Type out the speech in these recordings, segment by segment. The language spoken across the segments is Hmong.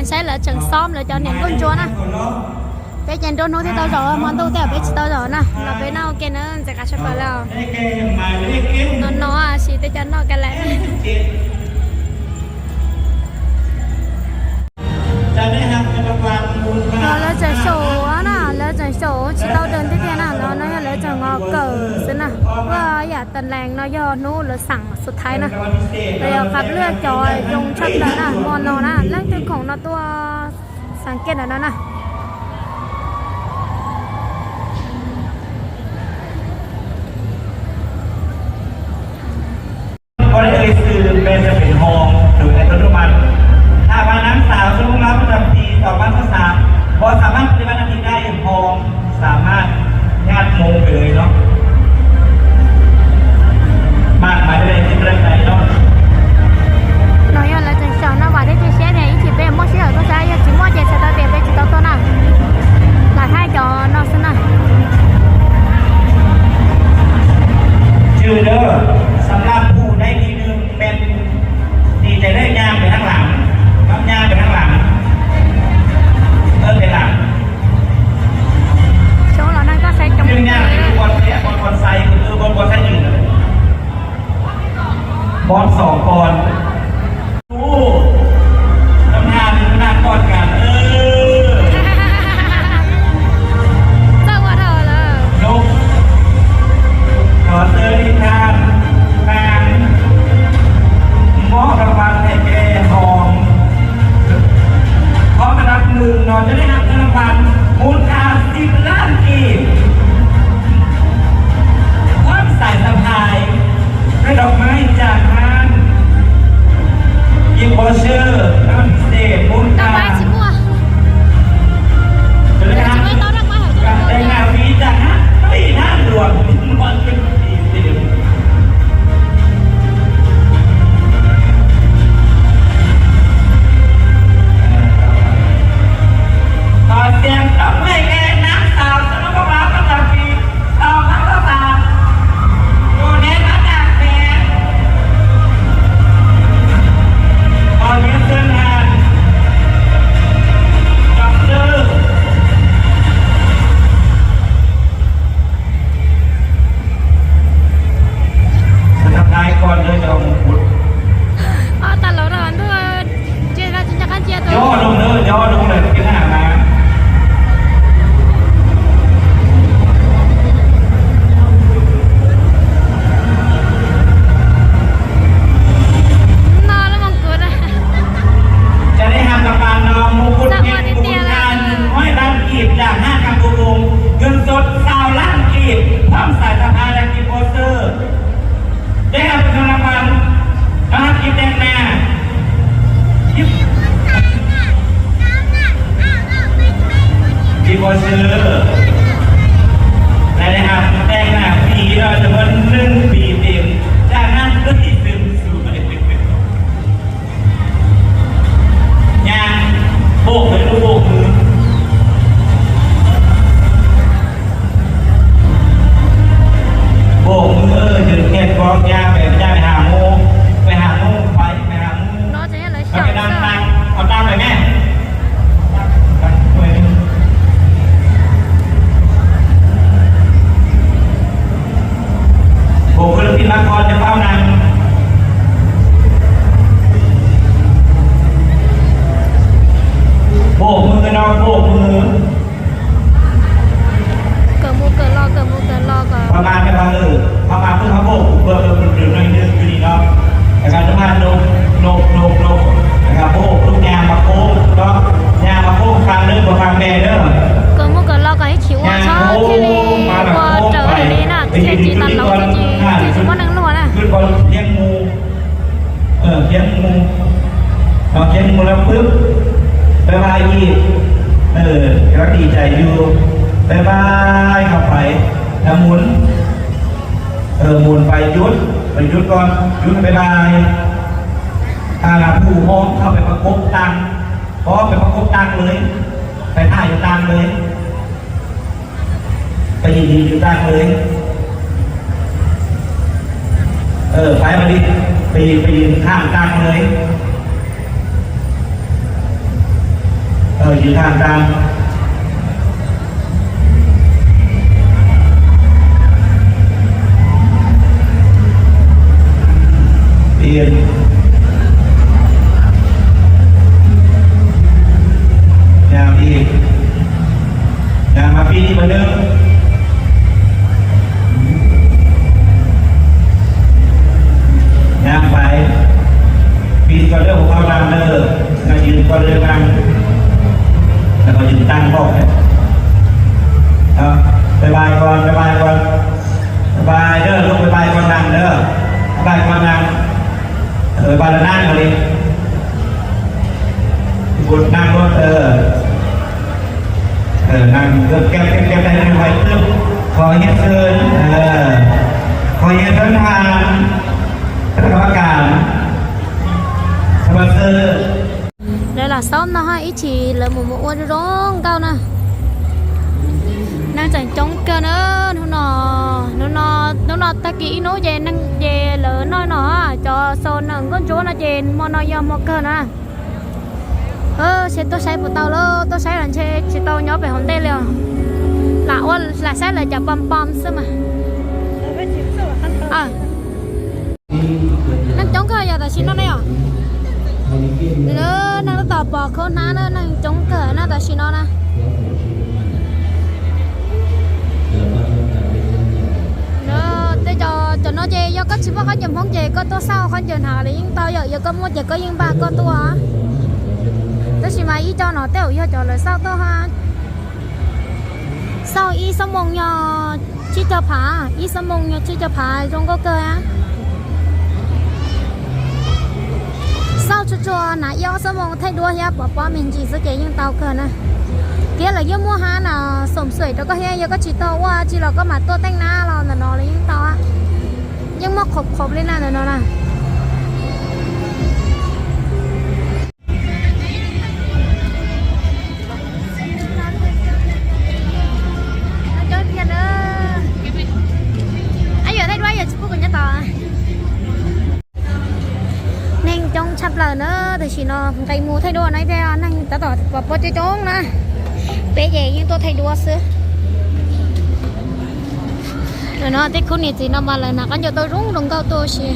Saib lawv tseem xob lawv cov niam nkauj ntsuab na. Peb ces nruab hnub thiaj tau zaum, hmo ntuj tej peb tsis tau zaum na, los peb noj ua ke na, ntxim qab tshaj plaws li. No no sis tej cov noj ka lawm. Los lawv tseem xyaum na, lawv tseem xyaum tsis tau daws tiag tiag na, no no yog lawv tseem kawm xwb na. Ua yam tas lees no yog hnub lawv xeem xus thaiv na, los yog qhov lwj cov zoo tshaj plaws na, hmo no na leej twg khoom no tuaj xeem kiag ntawm no na. ก็ได้เอ่ยชื่อเป็นจะเป็นฮองโดยอัตโนมัติ ถ้าว่านางสาวสมมติว่าประจำปีสองพันสามบ่สามารถปฏิบัติหน้าที่ได้ ฮองสามารถญาติโมไปเลยเนาะ มากมายเลยที่เรื่องใดเนาะ No yog lawv tseem xyaum no vam thiab cia siab tias ib chim peb muaj sij hawm tuaj saib, yog tsis muaj ces txhais tau tias peb tsis tau tuaj na. Lam thaij cov no xwb na. ชื่อเด้อ สำหรับผู้ได้ที่หนึ่ง เป็นดีใจได้ย่างไปข้างหลังครับย่างไปข้างหลัง เออไปหลัง Xyov los neeg koj saib coob ยืนย่าง li. บอลเซตบอลบอลไซค์คือบอลบอลไซค์ยืน บอลสองปอนด์ โอ้ตำนานตำนานก่อนกันเออ Txawj ua dhau lawm. นก ขอเชิญอีกท่านนาง มอบรางวัลให้แก่ฮอง พร้อมอันดับหนึ่งเนาะจะได้รับเงินรางวัลมูลค่าสิบล้านกีบ พร้อมสายสะพาย ด้วยดอกไม้จากร้าน กิฟต์วอเชอร์รางวัลพิเศษมูลค่า Dab mab tsis muaj. จะได้รับการแต่งงานฟรีจากห้างฟรีห้างด่วน ขอเสียงตบมือให้แก่นางสาวสนพมาประจำปีสองพันยี่สิบสาม โดดเด่นมาจากแสง ขอเรียนเชิญท่าน ดอกเตอร์ สะพายก่อนเลยจะเอามงกุฎ Ob tag los no ntuj, ntsia tsis nco qab ntsia tus. Nyob zoo na, nyob zoo na, peb haj na. No lub mos kuv na.จะได้รับรางวัลนอมมงกุฎเพชรมูลค่าหนึ่งร้อยล้านกีบจากห้างคำปูวง เงินสดซาวล้านกีบ พร้อมสายสะพายและกิฟต์วอเชอร์ ได้รับรางวัลนะครับกิฟต์แดงนากิฟต์กิฟต์วอเชอร์และได้รับแดงนาฟรีด้วยจำนวนหนึ่งปีเต็ม จากนั้นก็ติดซึมสู่ ย่างโบกเลยลูกโบกมือ โบกมือเออยืนแค่กองย่างไปย่างไปหาหมู่ไปหาหมู่ไปไปหาหมู่ No tseem yog lawv เอาไป xyaum นั่ง xwb. นั่งเอาตั้งไปแม่ Bộ khối lớp tin mắc con cho tao nè. Bộ mưa nó bộ mưa. Kawm mus kawm los kawm mus kawm los kawm. Pha ma pha ma ư, pha ma pha ma bộ, bộ, bộ, bộ, bộ, bộ, Gas nub ha nub nub nub nub, gas nub nub, nub nyas mas kub, nub nyas mas kub, fas nub mas fas me nub. Kawm mus kawm los kom ib chim ua txhob thiaj li ua raws li na, thiaj tsis tas laus thiaj tsis, thiaj tsis muaj neeg luag na. Khiav mus, khiav mus, khiav mus lawm pwb. Bye bye ib, cov dim cais yus, bye bye, khov pais, khov mus. Mus pais yus, pais yus ko, yus bye bye. Phum hoob thaum pais pab kob taag, pais pab kob taag lawm, pais thaj yus taag lawm, pais yim yus taag lawm, pais pais yim pais yim thaaj taag lawm. Thời chiến than tan. Yên. Nhà đi. Nhà mà đi đi mà đỡ. Nhà phải. Đi con đỡ một con làm nợ. Làยืน con đỡ làm. Là conยืน tăng bọc đấy. Đó. Bye bye con, bye bye con. Bye bye đỡ, lúc bye bye con nặng đỡ. Bye bye con nặng. Bye bye là nặng rồi đi. Buồn nặng luôn, ờ. Ờ, nặng, kem, kem, kem tay, nặng hoài tước. Khỏi hiếp sơn, ờ. Khỏi hiếp sơn hàng. Rất là cảm. Cảm ơn sư. Lawv lam xaub no ha, ib chim lawv mus mus ua zoo zoo nkauj na. Neeg tseem coob kawg na, hnub no, hnub no, hnub no tag kis ib hnub ces neeg ces lawv noj no, cov xaus nws nkauj ntsuab no ces hmo no yog hmo kawg na. Seb tuaj saib puas tau lauj, tuaj saib los ntshe tsis tau nyob pem hauv ntej li os. Lam ua lam saib lawv cov pom pom xwb mas. Neeg coob kawg yog tam sim no ne yom. Neeg tab tom pom khaub hnab na, neeg coob kawg na tam sim no na. Tej cov no ces yog koj tsis muaj khaub ncaws Hmoob ces koj tuaj xauj khaub ncaws hnav los yeej tau yom, yog koj muaj ces koj yeej npaj koj tuaj. Tab sis mas ib co no tej zaum yog cov lawv xauj tuaj ha. Xauj ib xuab moos yog tsib caug phav, ib xuab moos yog tsib caug phav zoo nkauj kawg. Xauj tsuag tsuag hnav ib ob xuab moos thaij duab thiab pov pob me ntsis xwb ces yeej tau kawg na. Thiab lawv yeej muaj hab na, xoom xuam rau koj thiab, yog koj tsis tau ua tsi los koj mam tuaj teej nab los ntawm no los yeej tau. Yeej muaj khoom khoom li na ntawm no na. Neeg coob tshaj plaws na, tam sim no nqis mus thaij duab no thiab, neeg tab tom pov pob coob coob na. Peb ces yeej tuaj thaij duab xwb. No tej khub niam txiv no mas lawv hnav khaub ncaws tau zoo zoo nkauj tuaj ua si.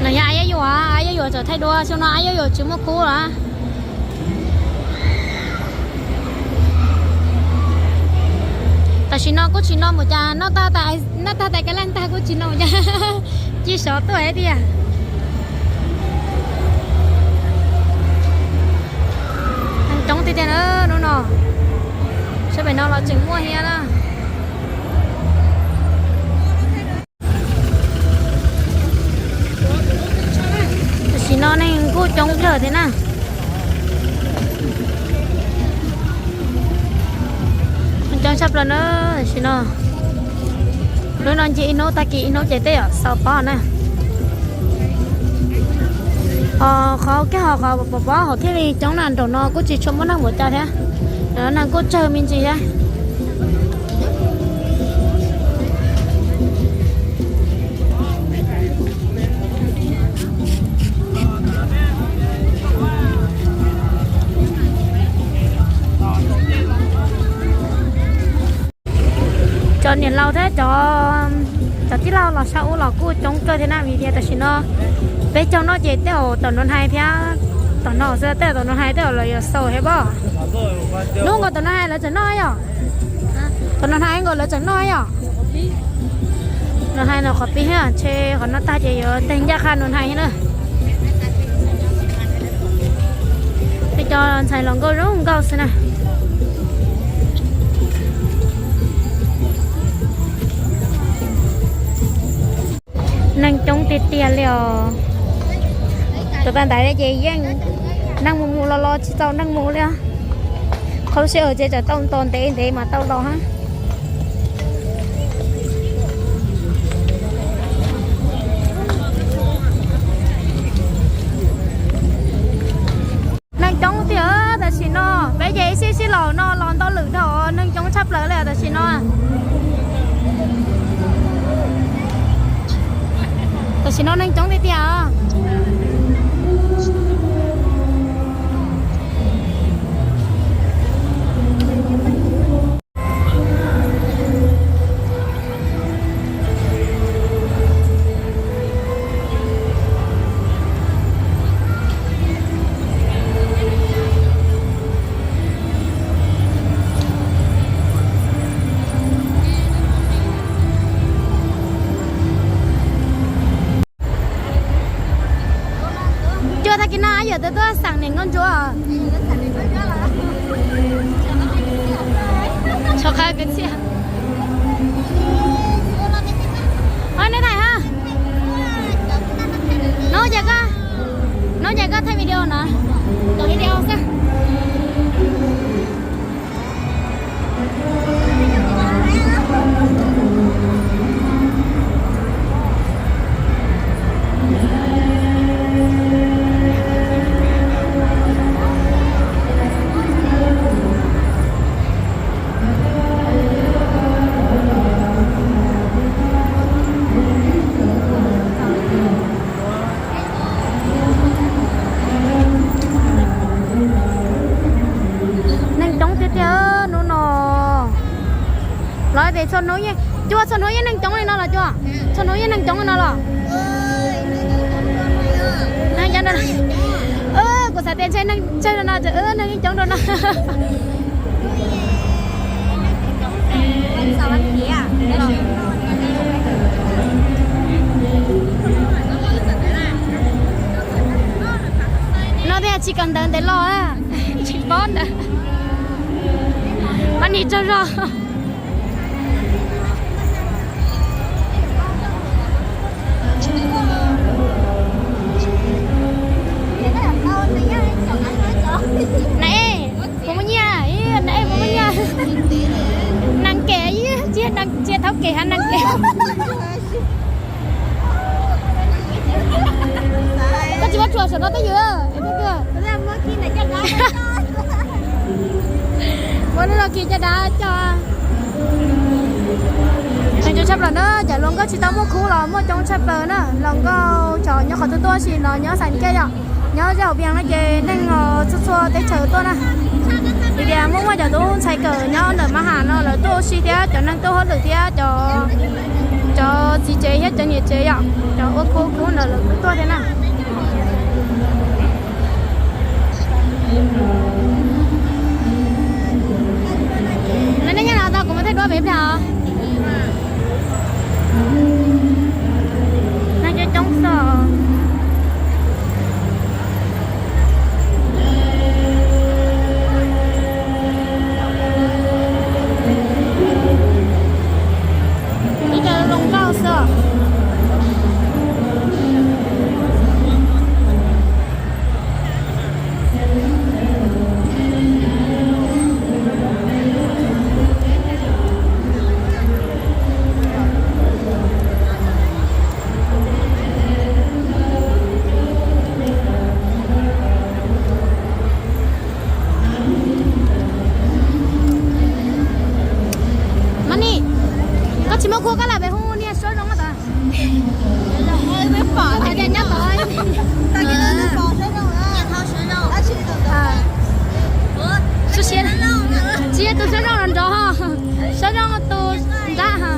No yog Ab Yaj Yuam, Ab Yaj Yuam txawm thaij duab, xyoo no Ab Yaj Yuam tsis muaj khub lawm. Tam sim no kuj tsis no mus cas, noj tag, noj tag tas kab laj tag kuj tsis no mus cas, ci sov tuaj thiab tiag. Neeg coob tiag tiag na hnub no, sab pem no los tseem muaj thiab na. Tam sim no neeg kuj coob kawg thiab na. Coob tshaj plaws na tam sim no. Lub no nce ib hnub tag kis ib hnub ces tej zaum xaus pob na. Qhov kab ho qhov pov pob hauv thiaj li coob na, nraum no kuj tsis tshua muaj neeg mus cas thiab. Neeg kuj tsawg me ntsis thiab. Cov niam laus thiab cov, cov tij laug los sab ub los kuj coob kawg thiab na, vim tias tam sim no peb caug no ces tej zaum tom Nus Hais thiab, tom no xwb tej zaum tom Nus Hais tej zaum lawv yuav xaus thiab pob. Hnub nkaus tom Nus Hais lawv tseem noj yom? Tom Nus Hais nkaus lawv tseem noj yom? Nus Hais no qhov pib thiab, ntshe qhov no tag ces yuav teg ncaj qha Nus Hais thiab na. Tej cov ntxhais los nkauj zoo nkauj xwb na. Neeg coob tiag tiag li os. Tuaj tag ntaiv ces yeej neeg mus mus los los tsis txaus neeg mus li. Qhov lub sij hawm ces tseem tau nto ntev ntev mas tau los hab. Neeg coob tiag tam sim no, peb ces ib sij sij laus no los ntau lwm dhau, neeg coob tshaj plaws li tam sim no. Tam sim no neeg coob tiag tiag. Cuaj tag kis no yawm tau tuaj xeem niam nkauj ntsuab. Tshuav qhov kwv txhiaj. Ov, neb thaij hab. Hnub ces koj, hnub ces koj thaij video no, kom video xwb. Neeg coob tiag tiag hnub no. Los tias txhua hnub, cuaj txhua hnub yeej neeg coob li no los cuaj? Txhua hnub yeej neeg coob li no los? Kuv xav tias ntshe neeg tsawg no, neeg yeej coob rau no. No tias tsis kawm ntawv ntev los, tsis paub ntawd. Pab nim tsaug zog. Na ej, puas muaj nyiaj? Na ej, puas muaj nyiaj? Nees kem, tsis yog nees, tsis yog thaub kem hab, nees kem. Koj tsis muab tsuam saum no twj ywm. Muab lub laj kis caj dab coj. Neeg coob tshaj plaws na, cov hluas nkauj tsis tau muaj khub los muaj coob tshaj plaws na, hluas nkauj cov nyob qhov twg tuaj si los nyob Xais Kiaj yom, nyob zej hauv Vias no ces neeg txhua txhua teb chaws tuaj na. Vim tias muaj muaj cov tub ntxhais kawm nyob ntawm Mab Has no lawv tuaj ua si thiab cov neeg tuaj hauj lwm thiab cov, cov txiv tsev thiab cov niam tsev yom, cov ua khub khub ntawd lawv kuj tuaj thiab na. Lawv nej nyob no tau kuv mus thaij duab pem plag os. Neeg coob coob xwb. Ib co zoo nkauj xwb. Mab Nim, koj tsis muaj khub koj lam pem hu niag suab zoo tas. Hais tias nyob tod. Tsis yog tus suab zoo los nrov, suab zoo tus nrab ha.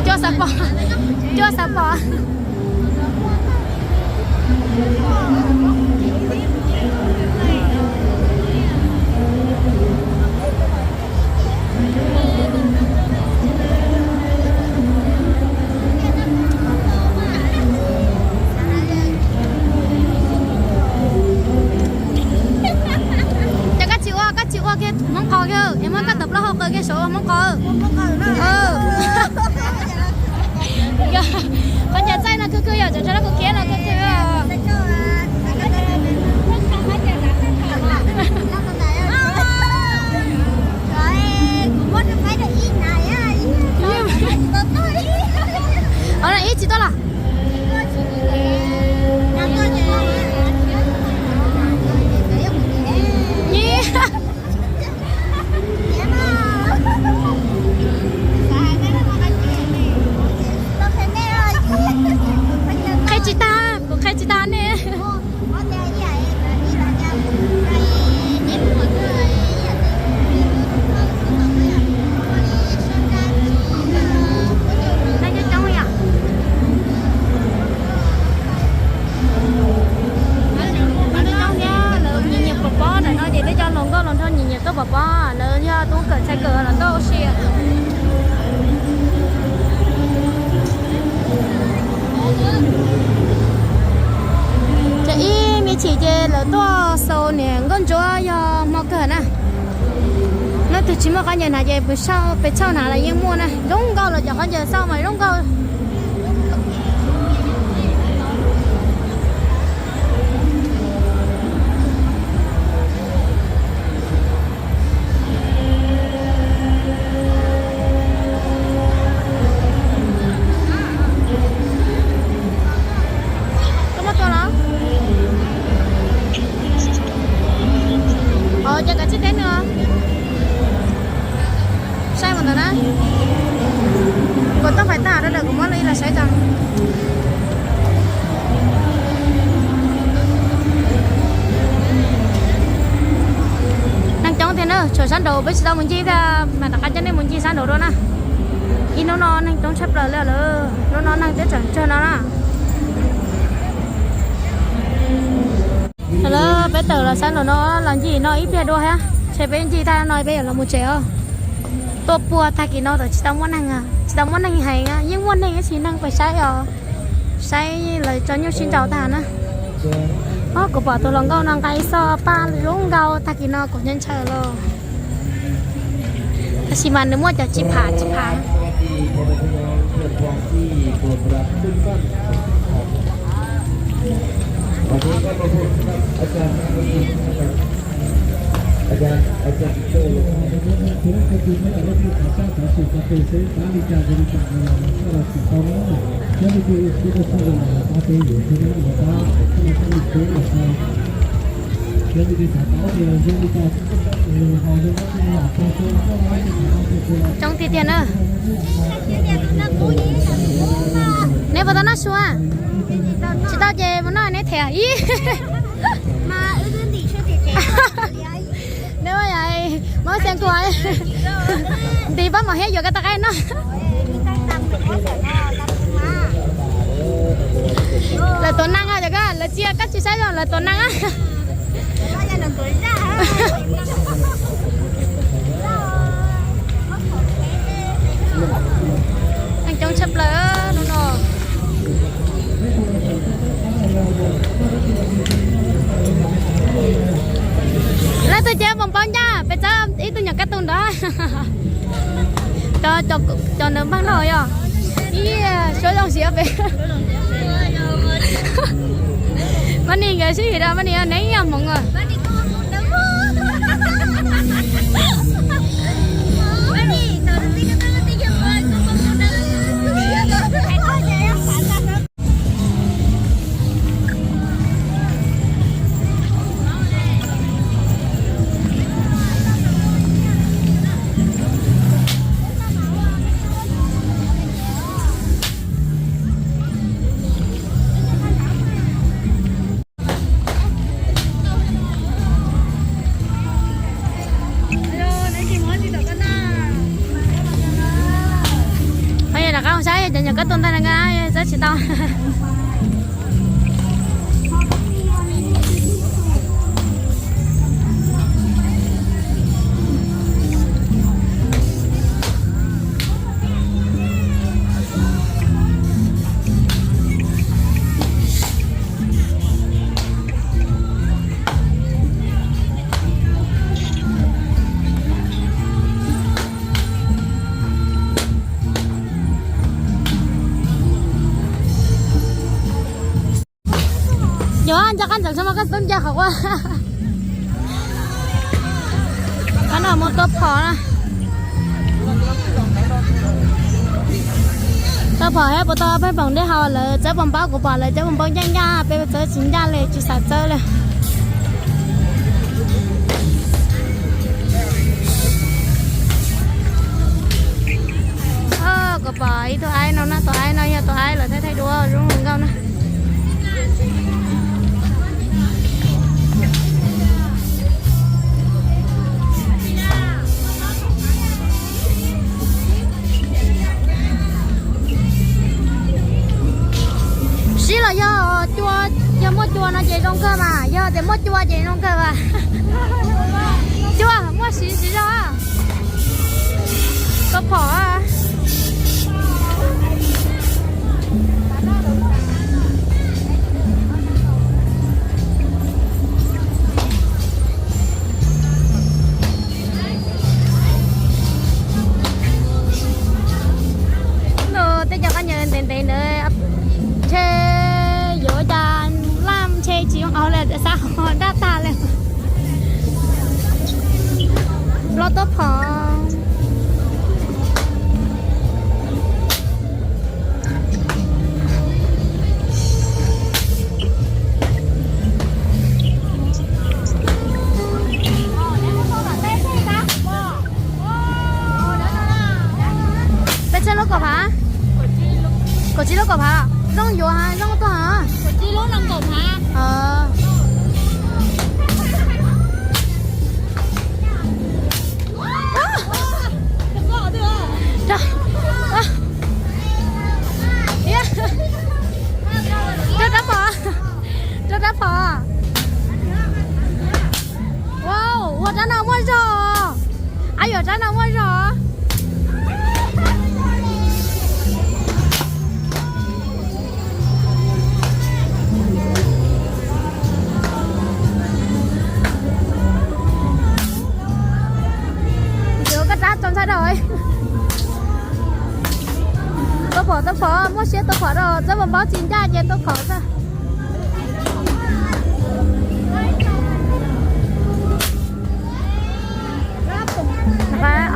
Cua xav pom, cua xav pom. Ces koj tsis ua, koj tsis ua kiag Hmoob Qos kiag es muab koj tawm plaub hau qaws kiag saum Hmoob Qos. Qhov ncaws txaij no khwv khwv yom, cov tsho lab kua kiab no khwv khwv. Ib tsis tuaj los. Niam nkauj ntsuab yog hmo kawg na. Leej twg tsis muaj khaub ncaws hnav ces pes tsauj hnav los yeej muaj na. Zoo nkauj los cov khaub ncaws xauj mas zoo nkauj. Koj muab tua los? Ces kav tsij teb nws. Saib mus ntawd na. Kuv toj fais tag rau lawm kuv muab lub ib los saib tso. Neeg coob thiab na, tshuav sab nraud peb tsis tau mus ncig thiab mas rov qab coj nej mus ncig sab nraud dua na. Ib hnub no neeg coob tshaj plaws li lawm, hnub no neeg twb tseem tsawg no na. Lawv peb tawm los sab nraum no los ncig no ib pliag dua thiab, ces peb ncig tag no peb yuav los mus tsev os. Tuaj puag tag kis no tau tsis tau muaj neeg, tsis tau muaj neeg heev, yeej muaj neeg tab sis neeg pes saib os, saib lawv tso nyuj sib nraus tag na. Kuv pom tus hluas nkauj no nqa ib txoj paj zoo nkauj tag kis no kuv nyob ntshaw los. Tab sis mas nws muaj cov tsib phav tsib phav. Coob tiag tiag na. Neb puas tau noj su? Tsis tau ces mus noj neb them ib. Neb muab xeev kuv nti pab mom thiab yuav koj tau qaib noj. Lawv tuav neeg os, lawv tsis, koj tsis saib zoo lawv tuav neeg. Neeg coob tshaj plaws hnub no. Leej twg cia pob npaub ncaj pes txawb ib tug nyuam kab tus ntawd. Cov ntawd npaj noj yog ib suab zoo siab pes. Mab Nis nkawd sib him rau Mab Nis neb ib yam hmoov os. Rov qab saib cov nyuam kab tus ntag na, txawb tsis tau. Yog nco qab ntxeev sab mas koj tub nco qhov ua. Qhov no mus tua phom na. Tua phom thiab puas tau pheej poom dej haus, lawv txawb pob npaub, kuv pom lawv txawb pob npaub ncaj ncaj, peb txawb tsis ncaj li, tsis xav txawb li. Kuv pom ib tug aib no na, tus aib no yog tus aib lawv thaij thaij duab zoo nkauj na. Siv los yog cua, yog muaj cua no ces zoo kawg mas, yog tias muaj cua ces zoo kawg mas. Cua muaj siv tsis zoo. Koj phom. Kaum phav? Kaum tsib lub kaum phav. Zoo yuav, zoo tuaj. Rau rab phom, rau rab phom. Wow, ua rab no muaj zog. Ab, yuav rab no muaj zog. Yuav koj rab tau ntxhais rau. Tua phom, tua phom, muaj siab tua phom rau, txawb npau npau tsis ncaj ces tua phom xwb.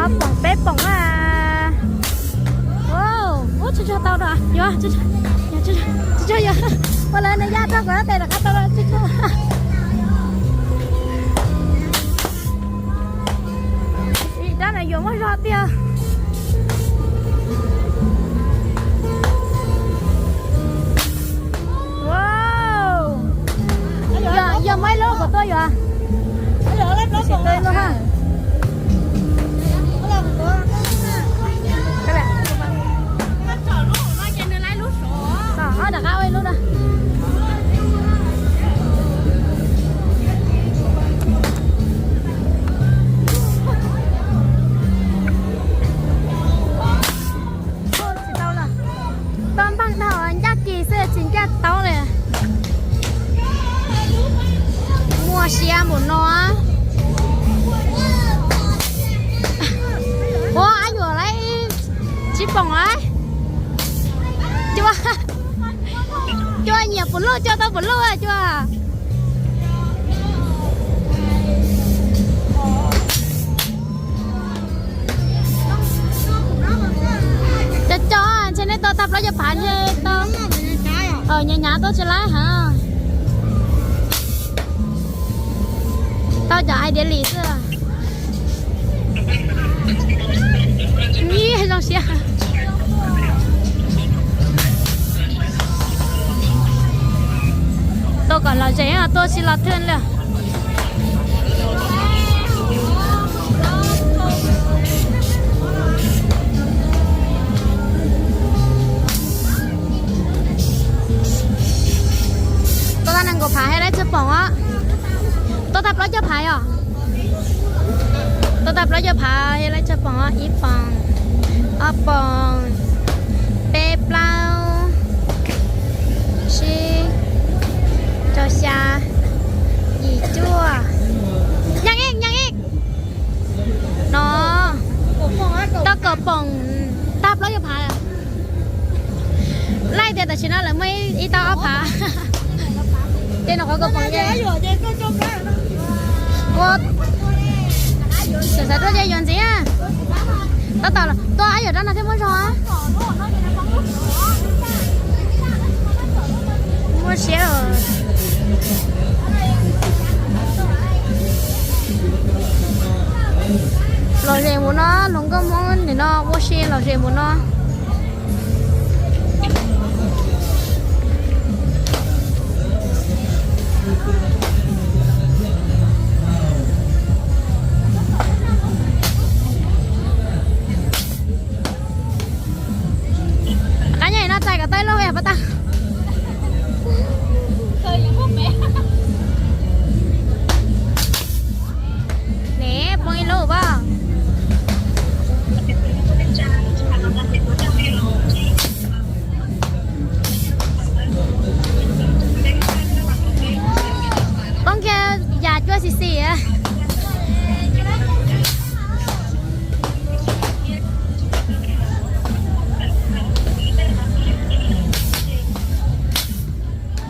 Ob poom peb poom a. Ua tsuag tsuag tau rau, yuav, tsuag tsuag yuav, ua lawv nws yaj rau kuv tes rov qab tau rau tsuag tsuag. Rab no yuav muaj zog tiag. Yog muaj ib lub kom tuaj yuav. Rov qab ua ib lub na. Tsis tau lawm. Tau npaag dhau ncaj kis xwb tsis ncaj tau li. Muaj siab npaum no. Ua ab yuam lawm tsib poom lawm. Cua, cua nyiam puv luj, cua tau puv luj cua. Cov cov ntshe nej tau tag plaub cov phav ntshe tau. Nyav nyav tau tsis laib ha. Tau cov ai diav lis xwb. Ib zoo siab. Tua kom lom zem, tua tsis los thwj li. Tua tag nees nkaum phav thiaj laib tsawg poom os? Tua tag plaub caug phav os? Tua tag plaub caug phav thiaj laib tsawg poom os? Ib poom, ob poom, peb plaub, tsib, rau xya, yim cuaj. Nyeej ib, nyeej ib. No tau kaum poom tag plaub caug phav. Laij tias tam sim no lawv muaj ib tau ob phav. Ces no qhov kaum poom ces ua, xav xav tuaj ces yuav ntxiv. Tab tom tua ab yuam rab no thiaj muaj zog. Muaj siab. Lom zem mus no, hluas nkauj Hmoob nim no ua si lom zem mus no. Qab nyob no txais kom tau ib lub pab tag. Ne, poob ib lub pab. Poob kiag yam cua xim xim.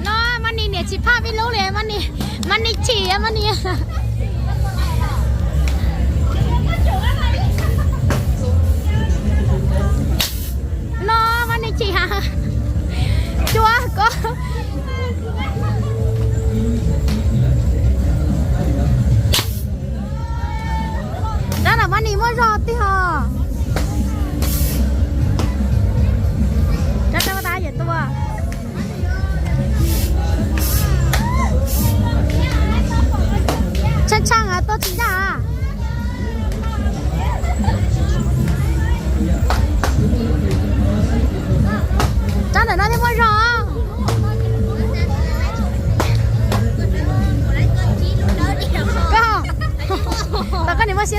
No, Mani niam tsis phaj ib lub li, Mani, Mani chim, Mani. No, Mani chim heev. Cua ko. Rab no Mani muaj zog tiag os.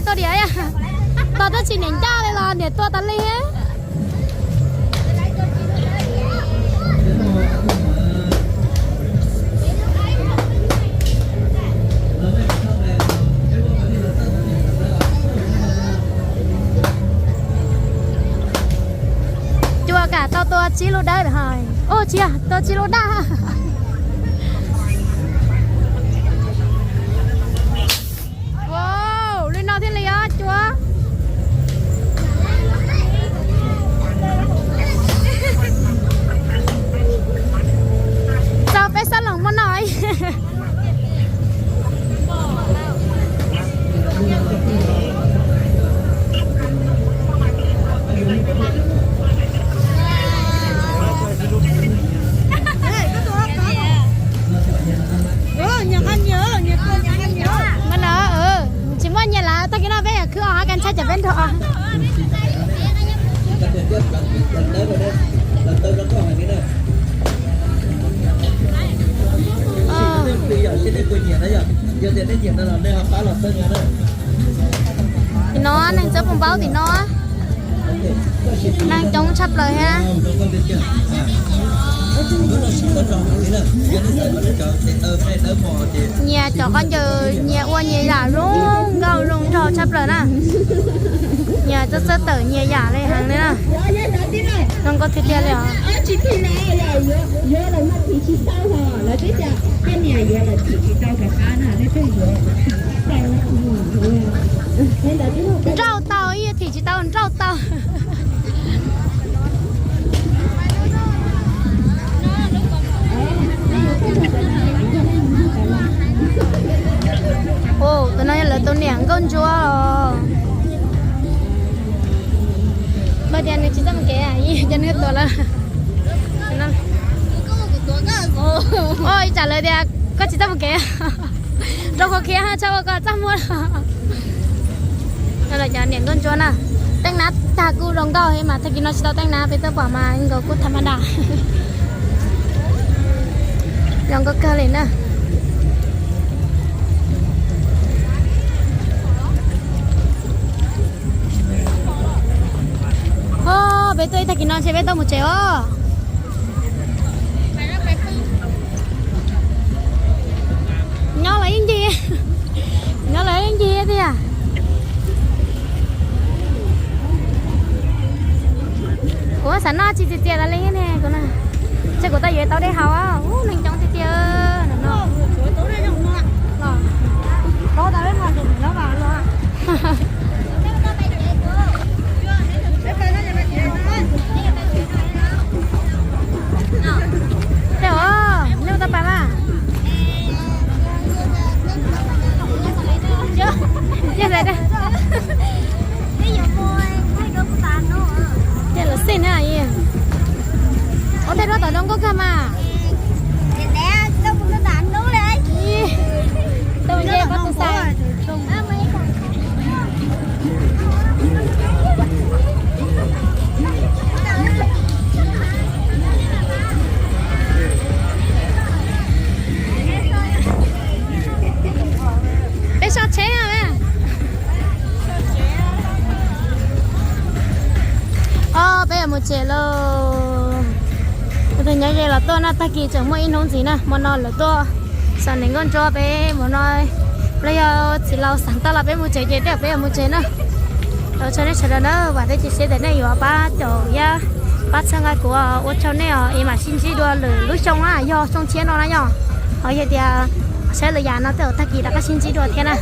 Tua diam, tos twb tsis niam ncaj li los niam tua tas li. Cua kam tau tua tsib lub dawb hos. Ua tsis yog, tua tsib lub daj. Wow, li no thiaj li os cua. Txog peb sab loos muaj no. Muaj no, tsis muaj nyias lawm, tag kis no peb yuav khwv os, hab kas ntshai cov peb nrog. Tim no neeg txawb pum npaub tim no, neeg coob tshaj plaws thiab. Nyias cov khaub ncaws nyias ua nyias yam zoo nkauj zoo nraug tshaj plaws na. Nyias txawj txawj tawm nyias yam li heev li na. Zoo nkauj tiag tiag li os. Nrauj tau ib thim tsis tau nrauj tau. Tus no yog lawv tus niam nkauj ntsuab os. Koj tias nws tsis txawj mus kev, cov nws tuav lawm. Ua ib tsam lawv tias koj tsis txawj mus kev, rau qhov khiav tshaj ua koj txaj muag. Cov niam nkauj ntsuab na, teej nab tag kuj zoo nkauj thiab mas tag kis no tsis tau teej nab, peb tuaj pom mas nkaus kuj tham ma das. Zoo nkauj kawg li na. Peb tuaj ib tag kis no ntshe peb tau mus tsev os. Nyob los yeej ncig, nyob los yeej ncig tiag. Kuv xav noj tsis txiv txias tas li ne kuv na. Ntshe kuv tau yuav tau dej haus, ub neeg coob tiag tiag no. Tej os, nej ua tau pas mas. Ces lawv xij na. Ua tej duab tom zoo nkauj kawg mas. Tau nce koj tus xais. Peb so tsheb. Os, peb yuav mus tsev lauj. Tus nyob ze los tuaj na, tag kis tseem muaj ib hnub ntxiv na, hmo no lawv tuaj xav niam nkauj ntsuab peb mus no. Los yog txiv laus xav tau los peb mus tsev ces tej peb yuav mus tsev na. Ua tsaug nej sawv daws na, vam thiab cia siab tias nej yuav pab caum thiab pab txhawb nqa kuv, ua tsaug nej os, es mam sib ntsib dua lwm lub xyoo na, yog xyoo tshiab no na yom. Ho yog tias saib lwm yam no tej zaum tag kis rov qab sib ntsib dua thiab na.